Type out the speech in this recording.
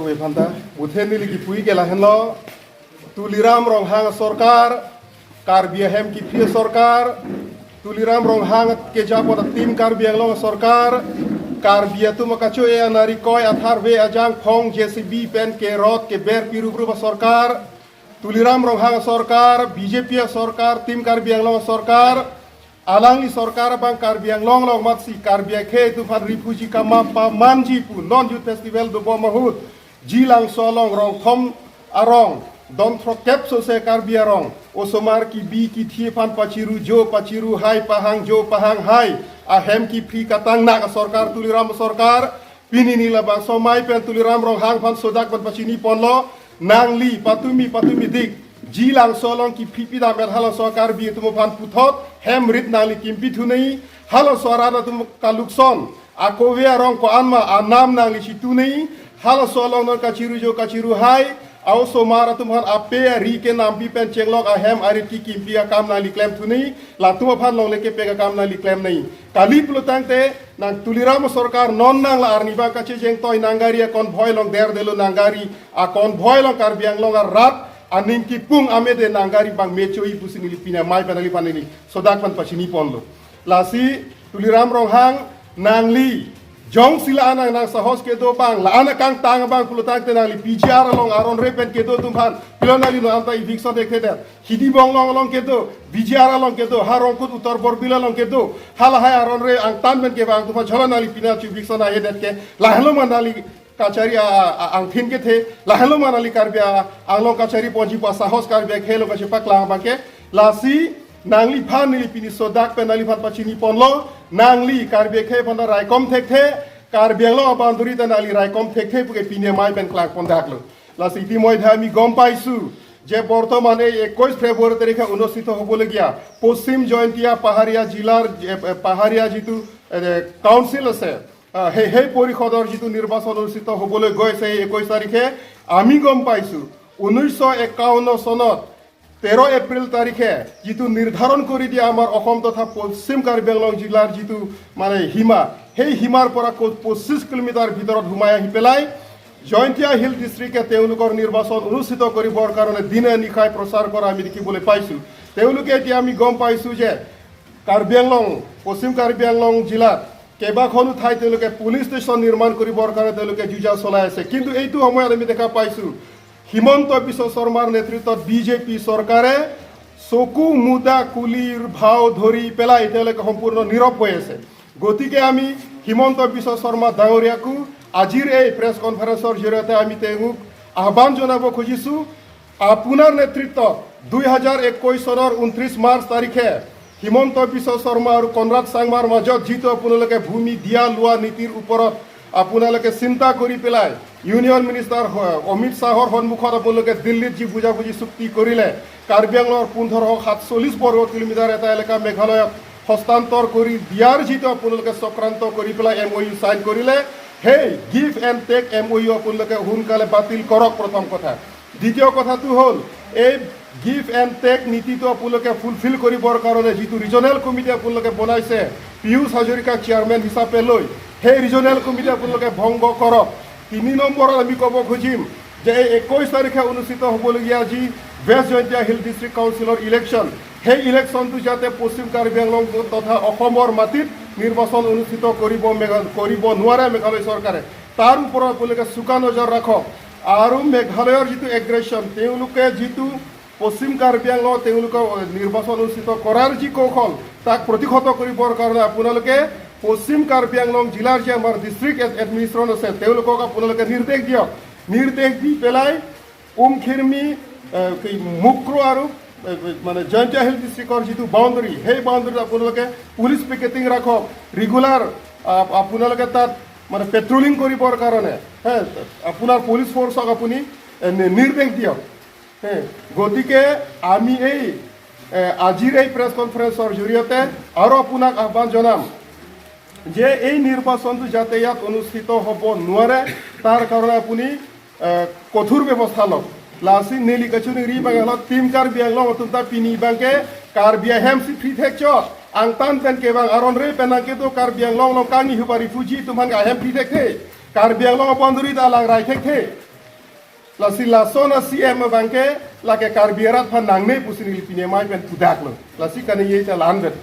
we phanta buthe nili ki pui ke la henlo Tuliram Ronghang Sarkar Karbi hem ki phi Sarkar Tuliram Ronghang ke japot team Karbi Anglong Sarkar Karbi tu makacho e anari koi athar ve ajang phong JCB pen ke rot ke ber pirubru Sarkar Tuliram Ronghang Sarkar BJP Sarkar team Karbi Anglong Sarkar Alangli Sarkar bang Karbi Anglong long mat si Karbi khe tu phan refugee kama pa manji pu non youth festival do bomahut jilang solong rong thom arong don thro kep so se Karbi arong osomar ki bi ki thi phan pachiru jo pachiru hai pahang jo pahang hai a hem ki phi katang nak Sarkar Tuliram Sarkar pini nila bang somai pen Tuliram rong hang phan sodak ban pachini ponlo nangli patumi patumi dik jilang solong ki phi pida mer halo sarkar bi tumo phan puthot hem rit nangli kimpi thunei halo sorana tum kalukson akowe arong ko anma anam nangli chitunei halo solong non kachiru jo kachiru hai aw somara tum han ape ri ke nam pi pen chenglok a hem ari ki kimpi a kam nangli klem thunei la tum phan long le ke pe ka kam nangli klem nei kali plutang te nang Tuliram Sarkar non nang la arni ba kache jeng toy nangari a kon bhoy long der delo nangari a kon bhoy long Karbi Anglong a rat aning ki pung amede nangari bang mecho i pusini lipina mai panali panini sodak pan pachini ponlo lasi Tuliram Ronghang nangli jong sila anang nang sahos ke do bang la ana kang tang bang pulutang te nangli PGR long aron repen ke do tumhan pilonali no anta eviction dekhe der hidi bong long long ke do BGR long ke do harong kut uttar borbila long ke do hala hai aron re ang tan ben ke bang tumhan jholonali pina chu eviction ahe det ke lahelo manali কাছারি আং থিন কে the লাহেলো Manali কার্বিয়া Anglong কাছারি পঞ্জি পা সাহস কার্বিয়া খেলো কাছে পাকলা বাকে লাসি নাংলি ফা নিলি পিনি sodak pe nali phan pachini ponlo nangli karbi khe phan rai kom thek the Karbi Anglong boundary ta nali rai kom thek the puke pine mai pen klak pon daklo lassi ইতিমধ্যে আমি গম পাইছো যে বৰ্তমান এই 21 ফেব্ৰুৱাৰী তাৰিখে অনুষ্ঠিত হ'বলগীয়া পশ্চিম জয়ন্তীয়া পাহাৰীয়া জিলাৰ পাহাৰীয়া যিটো কাউন্সিল আছে, সেই পৰিষদৰ যিটো নিৰ্বাচন অনুষ্ঠিত হ'বলৈ গৈ আছে এই 21 তাৰিখে, আমি গম পাইছোঁ 1951 চনত 13 এপ্ৰিল তাৰিখে যিটো নিৰ্ধাৰণ কৰি দিয়া আমাৰ অসম তথা পশ্চিম কাৰ্বি আংলং জিলাৰ যিটো মানে সীমা, সেই সীমাৰ পৰা 25 কিলোমিটাৰ ভিতৰত সোমাই আহি পেলাই জয়ন্তীয়া হিল ডিষ্ট্ৰিক্টে তেওঁলোকৰ নিৰ্বাচন অনুষ্ঠিত কৰিবৰ কাৰণে দিনে নিশাই প্ৰচাৰ কৰা আমি দেখিবলৈ পাইছোঁ। তেওঁলোকে এতিয়া আমি গম পাইছোঁ যে কাৰ্বি আংলং, পশ্চিম কাৰ্বি আংলং জিলাত কেইবাখনো ঠাইত তেওঁলোকে পুলিচ ষ্টেচন নিৰ্মাণ কৰিবৰ কাৰণে তেওঁলোকে যুঁজা চলাই আছে। কিন্তু এইটো সময়ত আমি দেখা পাইছোঁ হিমন্ত বিশ্ব শৰ্মাৰ নেতৃত্বত বিজেপি চৰকাৰে চকু মুদা কুলিৰ ভাও ধৰি পেলাই তেওঁলোকে সম্পূৰ্ণ নীৰৱ হৈ আছে। গতিকে আমি হিমন্ত বিশ্ব শৰ্মা ডাঙৰীয়াকো আজিৰ এই প্ৰেছ কনফাৰেন্সৰ জৰিয়তে আমি তেওঁক আহ্বান জনাব খুজিছোঁ, আপোনাৰ নেতৃত্বত 2021 চনৰ 29 মাৰ্চ তাৰিখে হিমন্ত বিশ্ব শৰ্মা আৰু কনৰাড চাংমাৰ মাজত যিটো আপোনালোকে ভূমি দিয়া লোৱা নীতিৰ ওপৰত আপোনালোকে চিন্তা কৰি পেলাই ইউনিয়ন মিনিষ্টাৰ অমিত শ্বাহৰ সন্মুখত আপোনালোকে দিল্লীত যি বুজাবুজি চুক্তি কৰিলে, কাৰ্বি আংলঙৰ 1547 বৰ্গ কিলোমিটাৰ এটা এলেকা মেঘালয়ক হস্তান্তৰ কৰি দিয়াৰ যিটো আপোনালোকে চক্ৰান্ত কৰি পেলাই এমঅ'ইউ চাইন কৰিলে, সেই গিভ এণ্ড টেক এমঅ'ইউ আপোনালোকে সোনকালে বাতিল কৰক, প্ৰথম কথা। দ্বিতীয় কথাটো হ'ল, এই গিভ এণ্ড টেক নীতিটো আপোনালোকে ফুলফিল কৰিবৰ কাৰণে যিটো ৰিজনেল কমিটি আপোনালোকে বনাইছে পীয়ুষ হাজৰিকাক চেয়াৰমেন হিচাপে লৈ, সেই ৰিজনেল কমিটি আপোনালোকে ভংগ কৰক। তিনি নম্বৰত আমি ক'ব খুজিম যে এই 21 তাৰিখে অনুষ্ঠিত হ'বলগীয়া যি ৱেষ্ট জয়ন্তীয়া হিল ডিষ্ট্ৰিক্ট কাউন্সিলৰ ইলেকশ্যন, সেই ইলেকশ্যনটো যাতে পশ্চিম কাৰ্বি আংলং তথা অসমৰ মাটিত নিৰ্বাচন অনুষ্ঠিত কৰিব নোৱাৰে মেঘালয় চৰকাৰে, তাৰ ওপৰত আপোনালোকে চোকা নজৰ ৰাখক। আৰু মেঘালয়ৰ যিটো এগ্ৰেশ্যন, তেওঁলোকে যিটো পশ্চিম কাৰ্বি আংলঙত তেওঁলোকৰ নিৰ্বাচন অনুষ্ঠিত কৰাৰ যি কৌশল, তাক প্ৰতিহত কৰিবৰ কাৰণে আপোনালোকে পশ্চিম কাৰ্বি আংলং জিলাৰ যি আমাৰ ডিষ্ট্ৰিক্ট এডমিনিষ্ট্ৰেশ্যন আছে, তেওঁলোকক আপোনালোকে নিৰ্দেশ দিয়ক। নিৰ্দেশ দি পেলাই উমখিৰমি, কি মুক্ৰ আৰু মানে জয়ন্তীয়া হিল ডিষ্ট্ৰিক্টৰ যিটো বাউণ্ডেৰী, সেই বাউণ্ডেৰীত আপোনালোকে পুলিচ পিকেটিং ৰাখক ৰেগুলাৰ। আপোনালোকে তাত মানে পেট্ৰলিং কৰিবৰ কাৰণে হে আপোনাৰ পুলিচ ফ'ৰ্চক আপুনি নিৰ্দেশ দিয়ক হে। গতিকে আমি এই আজিৰ এই প্ৰেছ কনফাৰেন্সৰ জৰিয়তে আৰু আপোনাক আহ্বান জনাম যে এই নিৰ্বাচনটো যাতে ইয়াত অনুষ্ঠিত হ'ব নোৱাৰে, তাৰ কাৰণে আপুনি কঠোৰ ব্যৱস্থা লওক। Lassi Nellie kachuni ri bang lo tim Karbi Anglong tum ta pini bangke Karbi hem si free thek cho ang tan pen ke bang aron re penang ke to Karbi Anglong long kang ni huba refugee tum han ga hem free thek the Karbi Anglong boundary da lang rai thek the। La si la sona CM bangke la ke karbi rat phan nang ne pusini pine mai pen pudak lo la si kan ye ta lan bet.